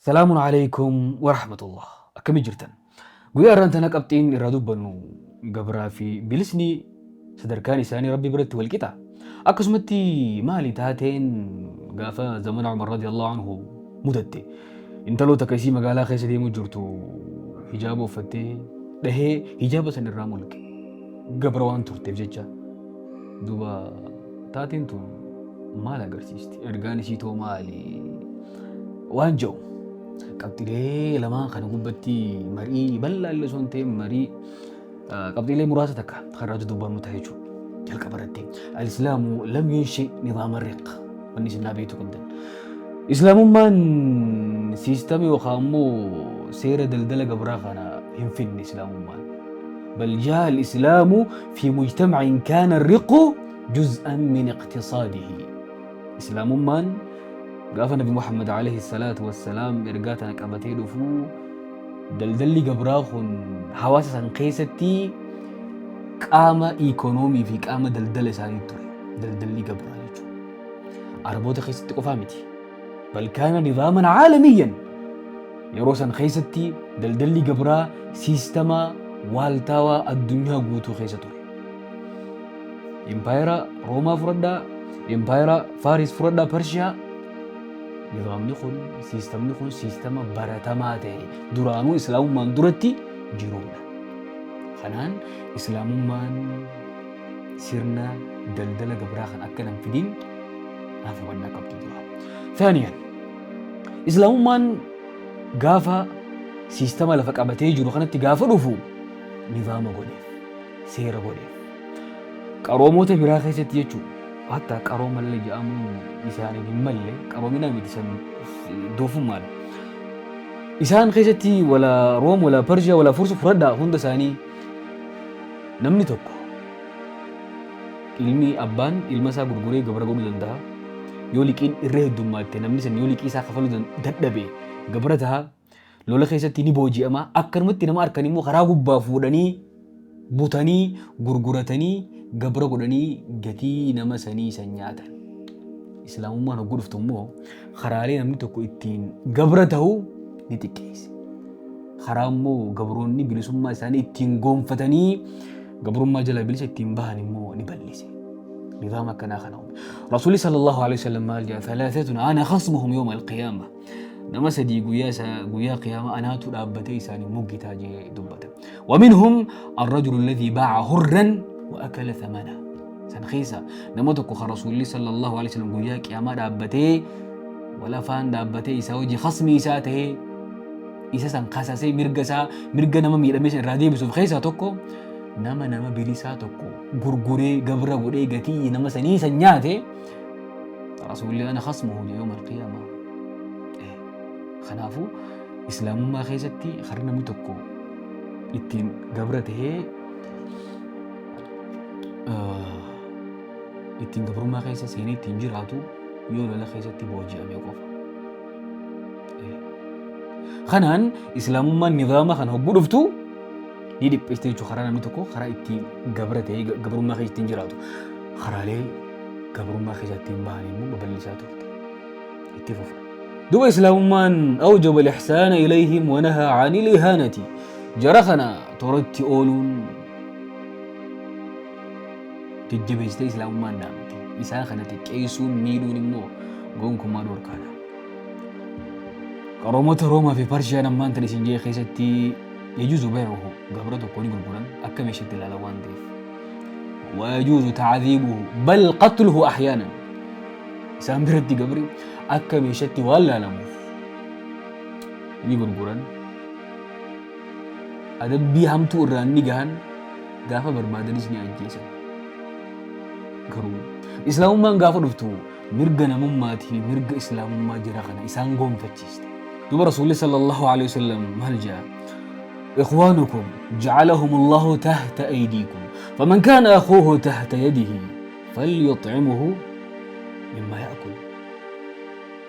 Salaamun alaikum wa rahmatullah. Akkami jirtan? Guyyaa irraan tana qabxiin irraa dubbannu gabraa fi bilisni sadarkaan isaanii Rabbi biratti wal qixa. Akkasumatti maali taateen gaafa zamana Umar radiyallahu anhu mudatte. Intaloo takka isii magaalaa keessa deemuu jirtu hijaaba uffattee dhahee hijaaba san irraa mulqe. Gabra waan turteef jecha. Duuba taateen tun maal agarsiisti? Ergaan isii too maali? Waan jedhu qabxiilee lamaan kana gubbatti marii bal'aa illee osoo hin ta'in marii qabxiilee muraasa takka kan irratti dubbannu ta'a jechuudha. Jalqaba irratti al-islaamu lam yunshi nizaama riq wanni isin naa beektu qabdan. Islaamummaan siistamii yookaan immoo seera daldala gabraa kana hin fidne islaamummaan. Bal jaa al-islaamu fi mujtamacin kaana riqu juz'an min iqtisaadihi. Islaamummaan gaafa Nabi Muhammad alayhi salaatu wassalaam ergaa tana qabatee dhufu daldalli gabraa kun hawaasa san keessatti qaama iikonoomii fi qaama daldala isaanii ture. Daldalli gabraa jechuudha. Araboota keessatti qofaa miti. Bal kaana nizaaman caalamiyyan. Yeroo san keessatti daldalli gabraa siistama waaltaawaa addunyaa guutuu keessa ture. Impaayera Roomaa fudhadhaa, impaayera Faaris fudhadhaa, Pershiyaa. Nizaamni kun, siistamni kun siistama baratamaa ta'e duraanuu islaamummaan duratti jiruudha. Kanaan islaamummaan sirna daldala gabraa kan akka nan fidin naaf hubannaa qabdi dura. Thaaniyan, islaamummaan gaafa siistama lafa qabatee jiru kanatti gaafa dhufu nizaama godheef, seera godheef. Qaroomoota biraa keessatti jechuun hatta qaroomallee jedhamuun isaaniin hin malle qaroomina miti san doofummaadha. Isaan keessatti wala Room wala Pershiyaa wala Fursu fudhadhaa hunda isaanii namni tokko ilmi abbaan ilma isaa gurguree gabra godhuu danda'a. Yoo liqiin irra heddummaatte namni san yoo liqii isaa kafaluu dadhabe gabra ta'a. Lola keessatti ni booji'ama. Akkanumatti nama arkan immoo karaa gubbaa fuudhanii butanii gurguratanii gabra godhanii gatii nama sanii san nyaatan. Islaamummaan hogguu dhuftu immoo karaalee namni tokko ittiin gabra ta'u ni xiqqeesse. Karaa immoo gabroonni bilisummaa isaanii ittiin goonfatanii gabrummaa jala bilisa ittiin bahan immoo ni bal'ise. Nizaama akkanaa kana uume. Rasuulli sallallahu alaihi wasallam maal jedha? Thalaatatun ana khasmuhum yawma alqiyaama. Nama sadii guyyaa isaa guyyaa qiyaamaa anaatu dhaabbatee isaanii muggitaa jee dubbata. Waminhum arrajulu alladhii baa'a hurran wa akala thamana. San keessa nama tokko kan Rasuulli sallallahu alaihi wasallam guyyaa qiyaamaa dhaabbatee walafaan dhaabbatee isaa hojii khasmii isaa tahee isa san kasasee mirga isaa mirga nama miidhamee san irraa deebisuuf keessaa tokko nama nama bilisaa tokko gurguree gabra godhee gatii nama sanii san nyaate Rasuulli ana khasmuhu yawma alqiyaama. Kanaafuu islaamummaa keessatti harri namni tokko ittiin gabra tahee ittiin gabrummaa keessa seenee ittiin jiraatu yoo lola keessatti booji'ame qofa. Kanaan islaamummaan nizaama kana hogguu dhuftu ni dhiphiste jechuudha karaa namni tokko karaa ittiin gabra ta'ee gabrummaa keessa ittiin jiraatu. Karaalee gabrummaa keessa ittiin bahan immoo babal'isaa turte. Itti fufa. Duba islaamummaan awjaba al-ihsaana ilayhim wa nahaa anil ihaanati. Jara kana toratti ooluun jajjabeessitee islaamummaan dhaamte. Isaan kana xiqqeessuun miidhuun immoo gonkumaa dhorkaadha. Qaroomota Roomaa fi Parshiyaan ammaan tan isin jee keessatti yajuuzu bay'uhu gabra tokko ni gurguran akka meeshaatti ilaalan waan ta'eef. Wayajuuzu ta'adhiibuhu bal qatluhu ahyaanan. Isaan biratti gabri akka meeshaatti waan laalamuuf ni gurguran. Adabbii hamtuu irraan ni gahan gaafa barbaadanis ni ajjeesan. Garuu islaamummaan gaafa dhuftu mirga namummaatii fi mirga islaamummaa jira kana isaan goonfachiiste. Duuba Rasuulli sallallahu alaihi wasallam maal jedha? إخوانكم جعلهم الله تحت أيديكم فمن كان أخوه تحت يده فليطعمه مما يأكل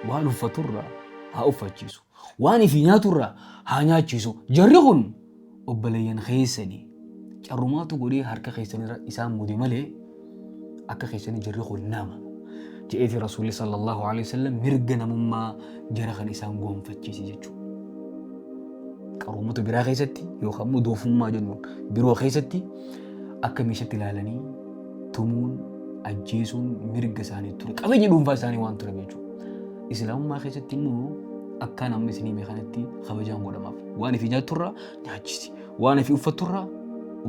waan uffaturraa haa uffachiisu waan ifii nyaaturraa haa nyaachisu jarri kun obboleeyyan keessanii carrumaatu godhee harka keessanirra isaan mude malee akka keessanii jarri kun nama. Je'eeti Rasuulli sallallaahu aleyhi wa sallam mirga namummaa jara kana isaan goonfachiise jechuudha. Qaroomota biraa keessatti yookaan immoo doofummaa jennuun biroo keessatti akka meeshaatti ilaalanii tumuun ajjeesuun mirga isaanii ture. Qabeenya dhuunfaa isaanii waan ture jechuudha. Islaamummaa keessatti immoo akkaan amma isinii hime kanatti kabajaan godhamaaf. Waan ifii nyaatturraa nyaachisi. Waan ifii uffatturraa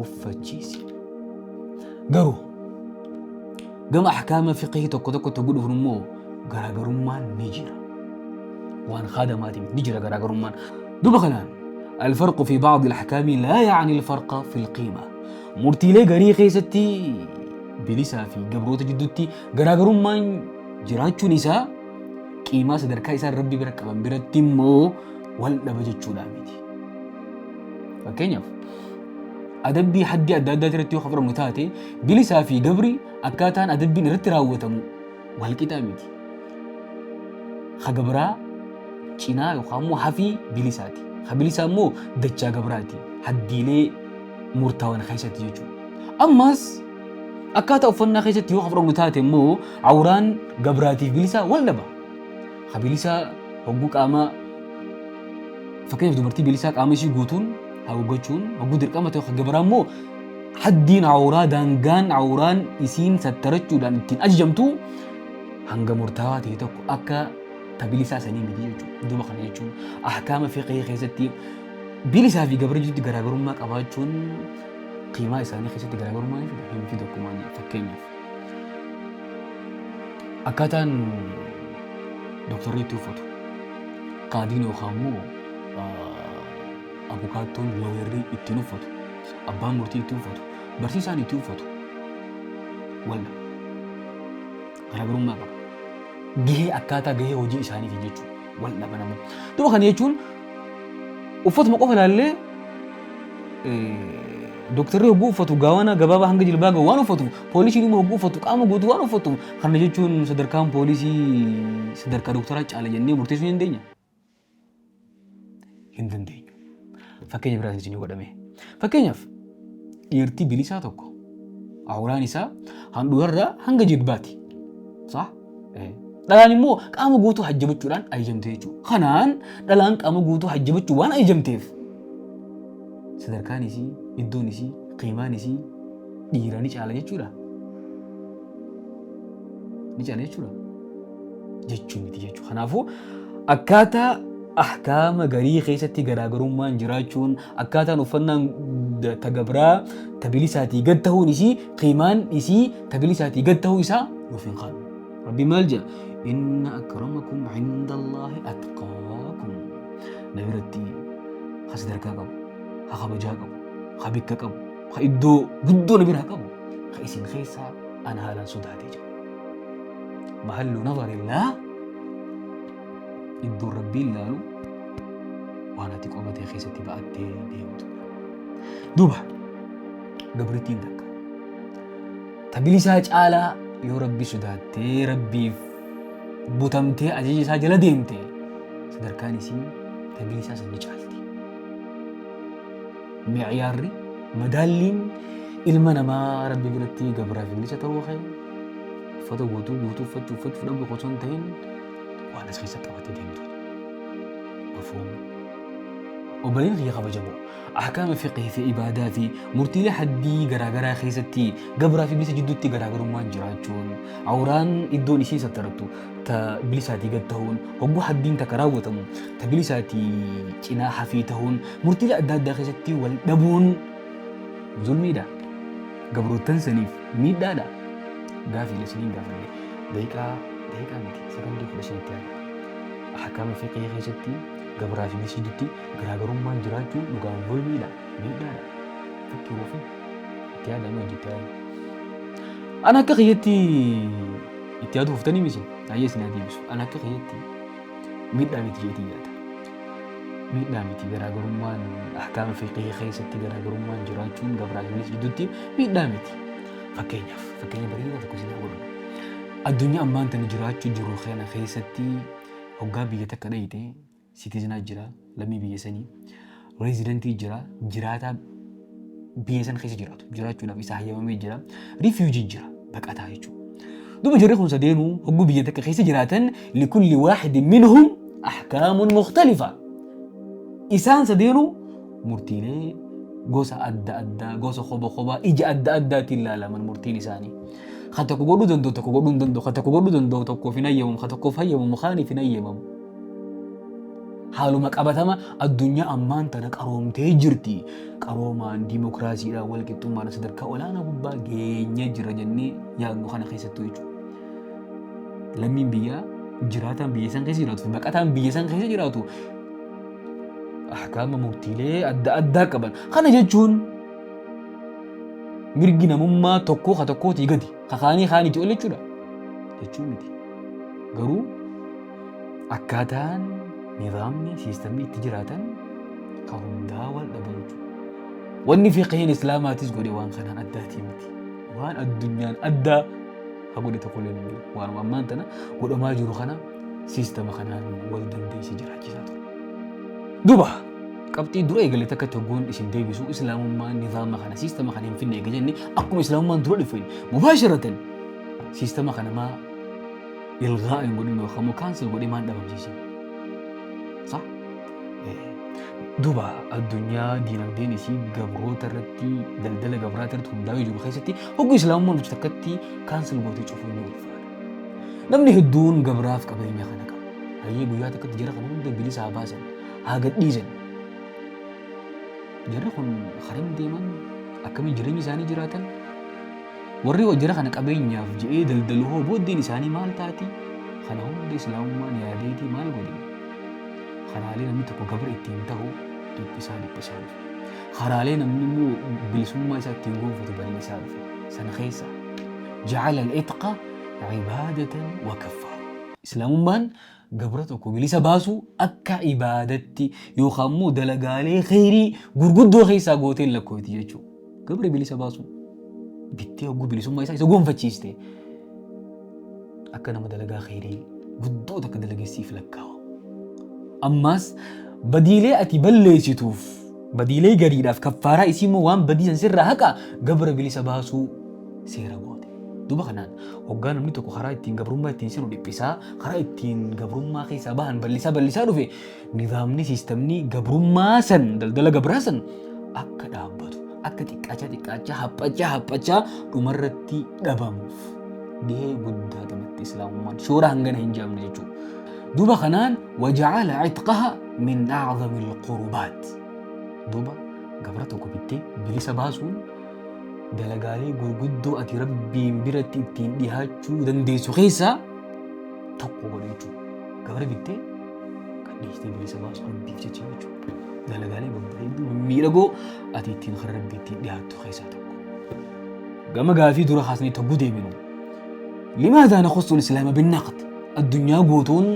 uffachiisi. Garuu gama ahkaama fiqhii tokko tokkotti hogguu dhufnu immoo garaagarummaan ni jira. Waan kaadamaati miti ni jira garaagarummaan. Duba kanaan alfarqu fi ba'di al-ahkaami laa ya'ni al-farqa fi al-qiima. Murtiilee garii keessatti bilisaa fi gabroota jidduutti garaagarummaan jiraachuun isaa qiimaa sadarkaa isaan Rabbi bira qaban biratti immoo wal dhaba jechuudhaa miti. Fakkeenyaaf adabbii haddii adda addaa irratti yoo fudhannu taate bilisaa fi gabri akkaataan adabbiin irratti raawwatamu wal qixaa miti. Ha gabraa cinaa yookaan immoo hafii bilisaati. Ha bilisaa immoo dachaa gabraati. Haddiilee murtaawan keessatti jechuudha. Ammas akkaataa uffannaa keessatti yoo fudhannu taate immoo awraan gabraatiif bilisaa wal dhaba. Ha bilisaa hogguu qaamaa fakkeenyaaf dubartii bilisaa qaama ishii guutuun haguuggachuun hogguu dirqama ta'e gabraa immoo haddiin awraa daangaan awraan isiin sattarachuudhaan ittiin ajajamtu hanga murtaawaa ta'e tokko akka ta bilisaa sanii miti jechuudha. Duuba kana jechuun ahkaama fiqhii keessatti bilisaa fi gabra jidduutti garaagarummaa qabaachuun qiimaa isaanii keessatti garaagarummaa ni fida hin fidu akkuma fakkeenyaaf. Akkaataan doktorri itti uffatu qaadiin yookaan immoo abukaattoon looyerri ittiin uffatu abbaan murtii itti uffatu barsiisaan itti uffatu wal dhaba. Garaagarummaa qaba. Gahee akkaataa gahee hojii isaaniitiin jechuudha. Wal dhaba namoo. Duuba kana jechuun uffatuma qofa ilaallee Doktarri hogguu uffatu gaawana gabaabaa hanga jilbaa gahu waan uffatuuf, poolisiin immoo hogguu uffatu qaama guutuu waan uffatuuf, kana jechuun sadarkaan poolisii sadarkaa doktaraa caala jennee murteessuu ni dandeenya? Hin dandeenyu. Fakkeenya biraatiin isinii godhame. Fakkeenyaaf dhiirti bilisaa tokko awraan isaa handhuurarraa hanga jilbaati. Sah? Dhalaan immoo qaama guutuu hajjabachuudhaan ajajamte jechuudha. Kanaan dhalaan qaama guutuu hajjabachuu waan ajajamteef sadarkaan isii, iddoon isii, qiimaan isii dhiira ni caala jechuudha. Ni caala jechuudha. Jechuu miti jechuudha. Kanaafuu akkaataa ahkaama garii keessatti garaagarummaan jiraachuun akkaataan uffannaan ta gabraa ta bilisaatii gad ta'uun isii qiimaan isii ta bilisaatii gad ta'uu isaa nuuf hin qabu. Rabbi maal jedha? Inna akramakum inda Allaahi atqaakum. Na biratti ka sadarkaa qabu, ka kabajaa qabu, ka bikka qabu, ka iddoo guddoo na biraa qabu, ka isin keessaa ana haalaan sodaatee jiru. Mahallu nazarillaa iddoon Rabbiin laalu waan ati qomatee keessatti ba'attee deemtu. Duuba gabrittiin takka Ta bilisaa caalaa yoo Rabbi sodaattee Rabbiif butamtee ajaja isaa jala deemte sadarkaan isii ta bilisaa san ni caalti. Mi'yaarri madaalliin ilma namaa Rabbi biratti gabraa fi bilisa ta'uu kee uffata guutuu guutuu uffachuu uffachuu dhabuu osoo hin ta'in waan as keessa qabatee deemtu. Mafhuum. Obboleen kiyya kabajamoo. Ahkaama fiqhii fi ibaadaa fi murtiilee haddii garaa garaa keessatti gabraa fi bilisa jidduutti garaagarummaan jiraachuun, awraan iddoon isiin sattarattu ta bilisaatii gad tahuun, hogguu haddiin takka raawwatamu ta bilisaatii cinaa hafii tahuun, murtiilee adda addaa keessatti wal dhabuun zulmiidha. Gabroottan saniif miidhaadha. Gaafiilee isiniin gaafadhe daqiiqaa daqiiqaa miti sakandii 15 itti yaadadha. Ahkaama fiqhii keessatti gabraa fi bilisa jidduutti Garaagarummaan jiraachuun dhugaan zulmiidha, miidhaadha. Fakkii fi itti yaadamee hojjettee yaadu. Ana akka kiyyatti itti yaaduu fuftanii misi baay'ee isin haa deebisu. Ana akka kiyyatti miidhaa miti jeetii yaada. Miidhaa miti garaagarummaan ahkaama fiqhii keessatti garaagarummaan jiraachuun gabraa fi bilisa jidduutti miidhaa miti. Fakkeenyaaf fakkeenya bareedaa tokko isin haa godhu. Addunyaa ammaan tana jiraachuu jiru kana keessatti hoggaa biyya takka dhayite Citizen jira, lammii biyya sanii, resident jira, jiraataa biyya san keessa jiraatu, jiraachuudhaaf isa hayyamamee jira, refugee jira, baqataa jechuudha. Duuba jarri kun sadeenuu hogguu biyya takka keessa jiraatan likulli waaxidin minhum ahkaamun mukhtalifa. Isaan sadeenuu murtiilee gosa adda addaa, gosa koba kobaa, ija adda addaatiin ilaalaman murtiin isaanii. Ka tokko godhuu danda'u tokko godhuu hin danda'u, ka tokko godhuu danda'u tokkoof hin hayyamamu, ka tokkoof hayyamamu kaaniif hin hayyamamu. Haaluma qabatama addunyaa ammaan tana qaroomtee jirti. Qaroomaan, diimokiraasiidhaan, walqixxummaadhaan sadarkaa olaanaa gubbaa geenyee jira jennee yaadnu kana keessattuu jechuudha. Lammiin biyyaa jiraataan biyya san keessa jiraatu fi baqataan biyya san keessa jiraatu ahkaama murtiilee adda addaa qaban. Kana jechuun mirgi namummaa tokkoo ka tokkootii gadi ka kaanii kaaniitii ol jechuudha jechuu miti. Garuu akkaataan nizaamni siistamni itti jiraatan ka hundaa wal dhaba jechuudha. Wanni fiqhiin islaamaatis godhe waan kanaan addaatii miti. Waan addunyaan addaa ka godhe tokkollee hin jiru. Waanuma ammaan tana godhamaa jiru kana siistama kanaan wal dandeessee jiraachisaa ture. Duba qabxii dura eegale takkatti hogguun isin deebisu islaamummaan nizaama kana siistama kana hin finne eega jenne akkuma islaamummaan dura dhufeen mubaasharatan siistama kana maa ilgaa hin godhin yookaan immoo kaansel godhee maan dhabamsiisin. Sa? Duba addunyaa diinagdeen isii gabroota irratti daldala gabraata irratti hundaa'ee jiru keessatti hogguu islaamummaan dhufte takkatti kaansel gootee cufuun ni ulfaata. Namni hedduun gabraaf qabeenya kana qaba. Hayyee guyyaa takkatti jara kana hunda bilisa haa baasan, haa gadhiisan. Jarri kun karam deeman, akkamiin jireenya isaanii jiraatan, warri jara kana qabeenyaaf je'ee daldalu hoo booddeen isaanii maal taati? Kana hunda islaamummaan yaadeetii maal godhe? Karaalee namni tokko gabra ittiin ta'u dhiphisaa dhiphisaa dhufe. Karaalee namni immoo bilisummaa isaa ittiin gonfatu bal'isaa dhufe. Sana keessa ja'ala al-itqa ibaadatan wa kaffaara. Islaamummaan gabra tokko bilisa baasuu akka ibaadatti yookaan immoo dalagaalee kheyrii gurguddoo keessaa gooteen lakkoofti jechuudha. Gabra bilisa baasuu bittee hogguu bilisummaa isaa isa gonfachiiste akka nama dalagaa kheyrii guddoo takka dalageessiif lakkaawa. Ammaas badiilee ati balleessituuf badiilee gariidhaaf kaffaaraa isii immoo waan badii san sirraa haqa gabra bilisa baasuu seera goote. Duuba kanaan hoggaa namni tokko karaa ittiin gabrummaa ittiin seenu dhiphisaa, karaa ittiin gabrummaa keessaa bahan bal'isaa bal'isaa dhufe nizaamni siistamni gabrummaa san daldala gabraa san akka dhaabbatu akka xiqqaachaa xiqqaachaa haphachaa haphachaa dhumarratti dhabamuuf gahee guddaa taphatti islaamummaan shoora hangana hin jaamne jechuudha. Duuba kanaan waja'ala itqaha min a'zami alqurubaat. Duuba gabra tokko bittee bilisa baasuun dalagaalee gurguddoo ati Rabbiin biratti ittiin dhihaachuu dandeessu keessaa tokko godhe jechuudha. Gabra bittee gadhiistee bilisa baasu Rabbiif jecha jechuudha. Dalagaalee babbareedduu mimmiidhagoo ati ittiin karaa Rabbii ittiin dhihaattu keessaa tokko. Gama gaafii dura kaasnee togguu deebinu. Limaadaa nakhussu al-islaama binnaqd? Addunyaa guutuun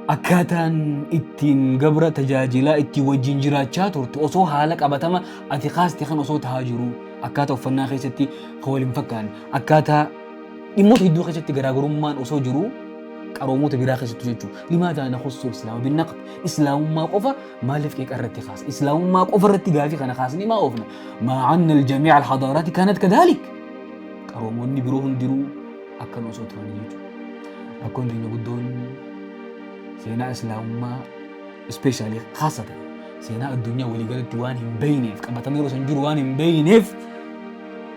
akkaataan ittiin gabra tajaajilaa ittiin wajjin jiraachaa turte osoo haala qabatama ati kaaste kan osoo tahaa jiruu akkaataa uffannaa keessatti kan wal hin fakkaanne akkaataa dhimmoota hedduu keessatti garaagarummaan osoo jiruu qaroomoota biraa keessattuu jechuudha. Limaadaa nakhussu islaama binnaqd? Islaamummaa qofa maaliif qeeqa irratti kaasa? Islaamummaa qofa irratti gaafii kana kaasnee maa oofna? Maa anna aljamii'a alhadaaraati kaanat kadhaalik. Qaroomoonni biroo hundinuu akkan osoo turanii jechuudha. Rakkoon teenya guddoon seenaa islaamummaa ispeeshaalii khaasatan seenaa addunyaa waliigalatti waan hin beeyneef qabatama yeroo san jiru waan hin beeyneef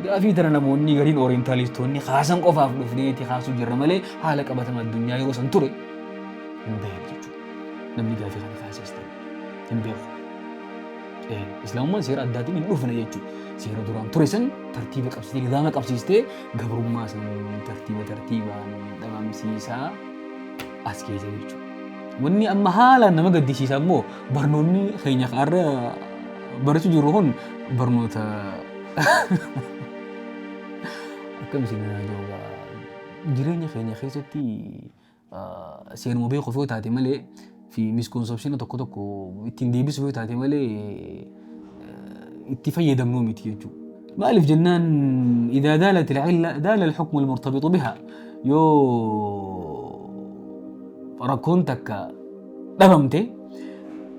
gaafii tana namoonni gariin orientaalistoonni kaasan qofaaf dhufneeti kaasuu jirra malee haala qabatama addunyaa yeroo san ture hin beekne jechuudha. Namni gaafii kana kaasees ta'e hin beeku. Islaamummaan seera addaatiin hin dhufne jechuudha. Seera duraan ture san tartiiba qabsiistee nizaama qabsiistee gabrummaa san tartiiba tartiibaan dhabamsiisaa as keessa jechuudha. Wanni amma haalaan nama gaddisiisa immoo barnoonni keenya har'a barachuu jirru kun barnoota akkam isin jireenya keenya keessatti seenuma beekuuf yoo taate malee fi misconception tokko tokko ittiin deebisuuf yoo taate malee itti fayyadamnuu miti jechuudha. Maaliif jennaan idaa daalat al-illa daala al-hukmu al-murtabitu biha yoo rakkoon takka dhabamte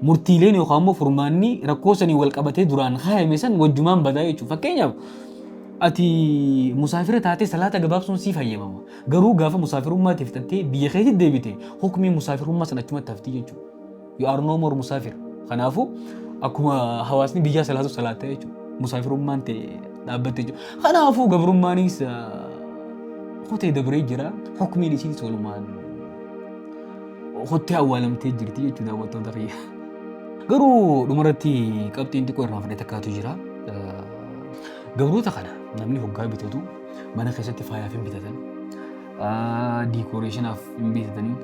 murtiileen yookaan immoo furmaanni rakkoo sanii wal qabatee duraan kaayame san wajjumaan badaa jechuudha. Fakkeenyaaf Ati musaafira taatee salaata gabaabsuun siif hayyamama. Garuu gaafa musaafirummaa tee fixattee biyya keetti deebite hukmiin musaafirummaa san achumatti hafti jechuudha. You are no more musaafir. Kanaafuu akkuma hawaasni biyyaa salaatu salaatta jechuudha. Musaafirummaan tee dhaabbatte jechuudha. Kanaafuu gabrummaanis kutee dabree jira. Hukmiin isiitis walumaan kuttee awwaalamtee jirti jechuudha daawwattoota kiyya. Garuu dhumarratti qabxiin xiqqoo irraa fudhate takkaatu jira. Gabroota kana namni hoggaa bitatu mana keessatti faayaaf hin bitatan, diikooreeshinaaf hin bitatanii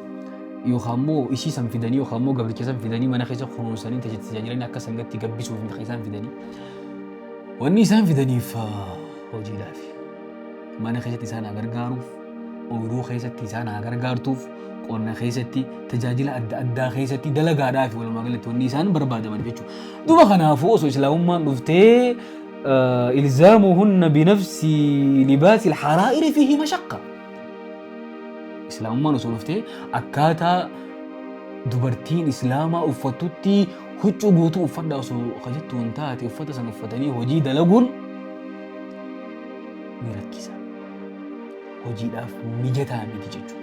yookaan immoo isii san fidanii yookaan immoo gabricha san fidanii mana keessa kunuunsanii tajaajilanii akka sangatti gabbisuuf miti kan isaan fidanii. Wanni isaan fidaniif hojiidhaaf mana keessatti isaan haa gargaaruuf, ooyiruu keessatti isaan haa gargaartuuf, qonna keessatti tajaajila adda addaa keessatti dalagaadhaaf walumaa galatti wanni isaan barbaadaman jechuudha. Duba kanaafuu osoo islaamummaan dhuftee ilzaamuhunna binafsi libaasi alharaa'iri fiihi mashaqqa. Islaamummaan osoo dhuftee akkaataa dubartiin islaamaa uffattutti huccuu guutuu uffadhaa osoo ka jettuun taate uffata san uffatanii hojii dalaguun ni rakkisa. Hojiidhaaf mijataa miti jechuudha.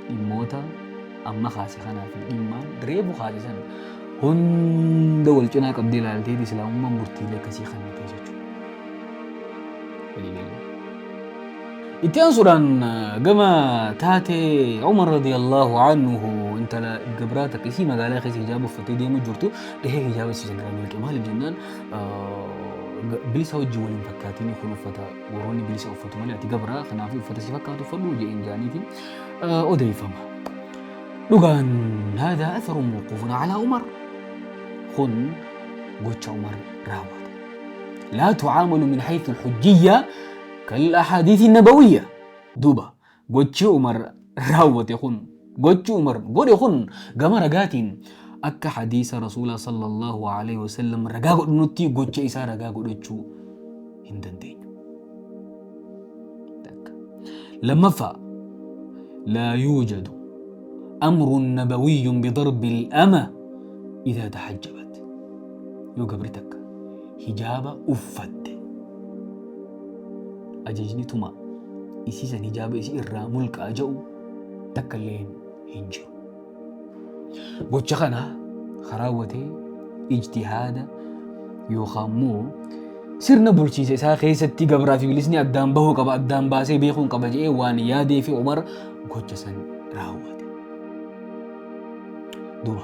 Dhimmoota amma kaase kanaa fi dhimmaan reefu kaase san hunda wal cinaa qabdee ilaaltee islaamummaan murtiilee akkasii kennite jechuudha. Waliigalee. Itti aansuudhaan gama taatee Umar radiyallahu anhu intala gabraa takka isii magaalaa keessa hijaaba uffattee deemu jirtu dhahee hijaaba isii san irraa miliqe. Maaliif jennaan bilisa wajjin waliin fakkaatiin kun uffata warroonni bilisa uffatu malee ati gabraa kanaafuu uffata si fakkaatu uffadhu jedheen jaaniitiin odeeffama. Dhugaan haadaa atharun mawquufun alaa Umar kun gocha Umar raawwate. Laa tucaamalu min haythu alhujjiyya kal ahadiithi nabawiyya. Duuba gochi Umar raawwate kun gochi Umar godhe kun gama ragaatiin akka hadiisa Rasuulaa sallallahu alaihi wasallam ragaa godhunutti gocha isaa ragaa godhachuu hin dandeenyu. Takka. Lammaffaa laa yuujadu amrun nabawiyyun bidarbi al-ama idaa taxajjabat. Yoo gabri takka hijaaba uffatte ajajni tumaa isii san hijaaba isii irraa mulqaa ja'u takka illee hin jiru. Gocha kana ka raawwate ijtihaada yookaan immoo sirna bulchiinsa isaa keessatti gabraa fi bilisni addaan bahuu qaba addaan baasee beekuun qaba jedhee waan yaadee fi Umar gocha san raawwate. Duuba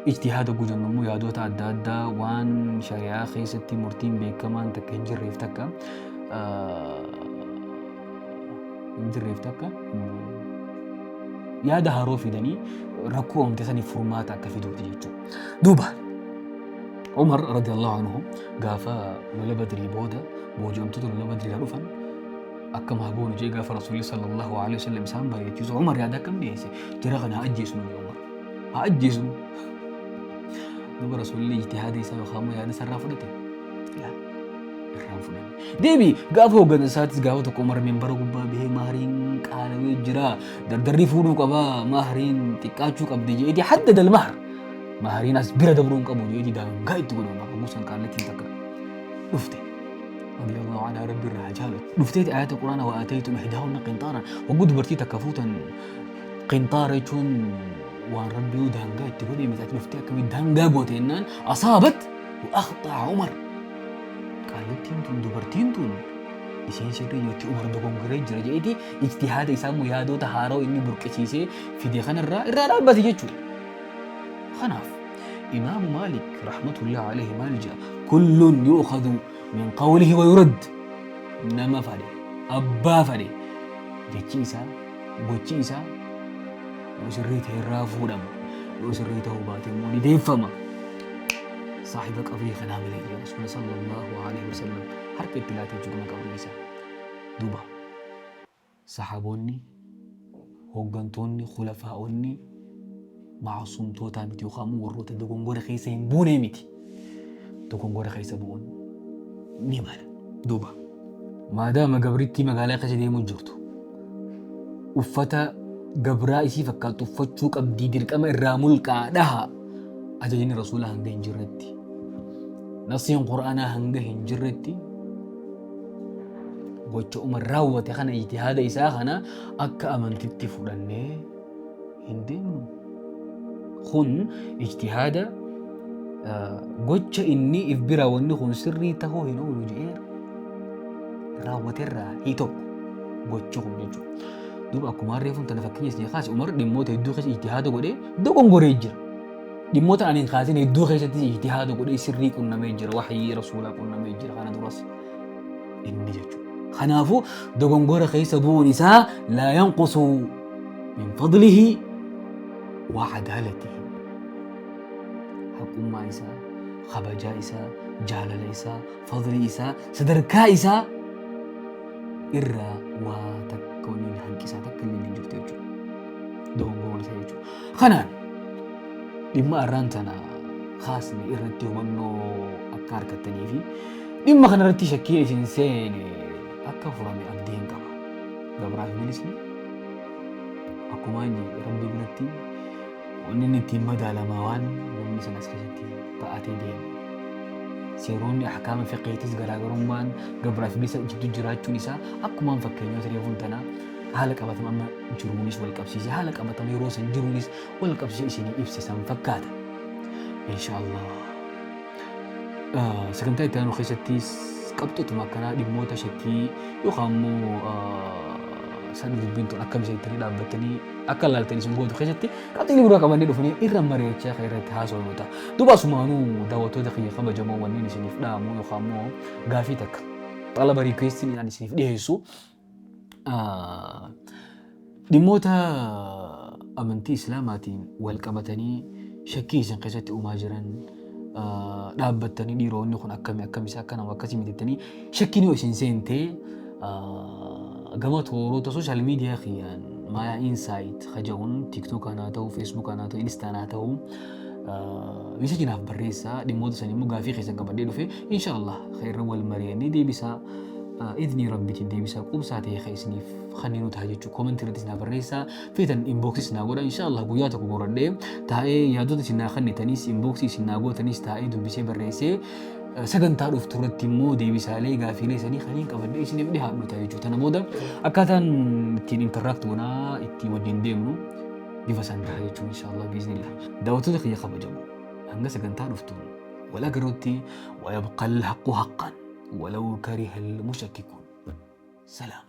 ijtihaada hogguu jennu immoo yaadota adda addaa waan shari'aa keessatti murtiin beekamaan takka hin jirreef takka hin jirreef takka yaada haaroo fidanii rakkoo uumte saniif furmaata akka fiduuti jechuudha. Duuba Umar radiyallahu anhu gaafa lola Badrii booda booji'amtoota lola Badrii dhufan akkam haa goonu jee gaafa Rasuulli sallallahu alaihi wasallam isaan bareechisu Umar yaada akkam dhiyeesse jara kana haa ajjeesnu jee Umar haa ajjeesnu. Duuba Rasuulli ijtihaada isaa yookaan immoo yaada isaarraa fudhate. Laa irraan fudhanne. Deebi gaafa hooggansa isaatis gaafa tokko Umar minbara gubbaa bahee mahriin qaalawee jira dardarri fuudhuu qaba mahriin xiqqaachuu qabdi jeeti haddada al-mahr mahriin as bira dabruu hin qabu jeeti daangaa itti godhe Umar hogguu san qaallattiin takka dhufte. Radiyallahu anhaa rabbi irraa haa jaalatu. Dhufteeti ayata quraana wa ataytum ihdaahunna qinxaaran hogguu dubartii takka fuutan qinxaara jechuun waan rabbii daangaa itti godhe miti ati dhuftee akkamitti daangaa goote jennaan asaabat wa akhxaa Umar. Qaallittiin tun dubartiin tun isiin sirrii jirti Umar dogongoree jira jedheeti ijtihaada isaa immoo yaadota haaroo inni burqisiisee fide kanarraa irraa dhaabbate jechuudha. Kanaaf Imaamu Maalik rahmatullah alayhi maal jedha kullun yu'khadhu min qawlihi wa yurad nama fadhe abbaa fadhe jechi isaa gochi isaa yoo sirrii ta'e irraa fuudhama yoo sirrii ta'uu baate immoo ni deeffama. Saahiba qabrii kanaa malee jedhe Rasuula sallallahu alaihi wasallam harka itti laatee jiguma qabrii isaa. Duuba sahaboonni hooggantoonni khulafaa'onni maasumtootaa miti yookaan immoo warroota dogongora keessa hin buunee miti. Dogongora keessa bu'uun ni mala. Duuba maadaama gabrittii magaalaa keessa deemuu jirtu uffata gabraa isii fakkaatu uffachuu qabdii dirqama irraa mulqaa dhaha ajajni rasuula hanga hin jirretti nasiin qur'aanaa hanga hin jirretti Gocha Umar raawwate kana ijtihaada isaa kana akka amantitti fudhannee hin deemnu. Kun ijtihaada gocha inni if biraa wanni kun sirrii tahuu hin oolu jedhee raawwaterraa hi tokko gochi kun jechuudha. Duuba akkuma reefuun tana fakkeenya isin kaase Umar dhimmoota hedduu keessa ijtihaada godhee dogongoree jira. Dhimmoota ani hin kaasin hedduu keessatti ijtihaada godhee sirrii qunnamee jira. Wahyii rasuulaa qunnamee jira kana duras inni jechuudha. Kanaafuu dogongora keessa bu'uun isaa laa yanqusu min fadlihi wa adaalatihi. Haqummaa isaa, kabajaa isaa, jaalala isaa, fadlii isaa, sadarkaa isaa irraa waa takka wanni hanqisaa takka illee hin jirtu jechuudha. Dogongoroon isaa jechuudha. Kanaan dhimma arraan tana kaasne irratti hubannoo akka argattanii fi dhimma kanarratti shakkii isin seene akka furame abdiin qaba. Gabraa fi bilisni akkuma inni rabbi biratti wanni inni ittiin madaalamaa waan namni san as keessatti ba'atee deemu. Seeronni ahkaama fiqhiitis garaagarummaan gabraa fi bilisa jidduu jiraachuun isaa akkumaan fakkeenyota reefuun tanaa haala qabatama amma jiruunis wal qabsiise haala qabatama yeroo san jiruunis wal qabsiise isinii ibse san fakkaata. Insha Allah. Sagantaa itti aanu keessattis qabxootuma akkanaa dhimmoota shakkii yookaan immoo san dubbiin tun akkam isa jettanii dhaabbattanii akka laaltan isin gootu keessatti qabxiilee biraa qabannee dhufnee irra mari'achaa kan irratti haasofnu ta'a. Duuba asumaanuu daawwattoota kiyya kabajamoo wanneen isiniif dhaamu yookaan immoo gaafii takka xalaba riikweestiin ani isiniif dhiyeessu Dhimmoota amantii Islaamaatiin wal qabatanii shakkii isin keessatti uumaa jiran dhaabbattanii dhiiroo inni kun akkami akkami isaa akkana akkasii miti jettanii shakkiin yoo isin seentee gama toorota sooshaal miidiyaa kiyyaan Maayaa Insaayit kaja'uun tiiktook haa ta'u feesbuuk haa ta'u inistaan haa ta'u meesajii naaf barreessaa dhimmoota sanii immoo gaafii keessan qabadhee dhufe insha Allah irra wal mari'annee deebisaa idnii rabbitiin deebisaa quubsaa ta'e kan isiniif kanneen ta'a jechuudha. Koomentii irrattis naa barreessaa feetan inbooksis naa godha insha Allah guyyaa tokko goradhee taa'ee yaadota isin naa kennitanis inbooksii isin naa gootanis taa'ee dubbisee barreessee sagantaa dhuftu irratti immoo deebisaalee gaafiilee sanii kanneen qabadhee isiniif dhihaadhu ta'a jechuudha. Tana booda akkaataan ittiin interact goonaa ittiin wajjin deemnu bifa san ta'a jechuun insha Allah biiznillah. Daawwattoota kiyya kabajamoo hanga sagantaa dhuftuun wal agarrutti wayabqal haqqu haqqan walaw karihal mushakkikuun. Salaam.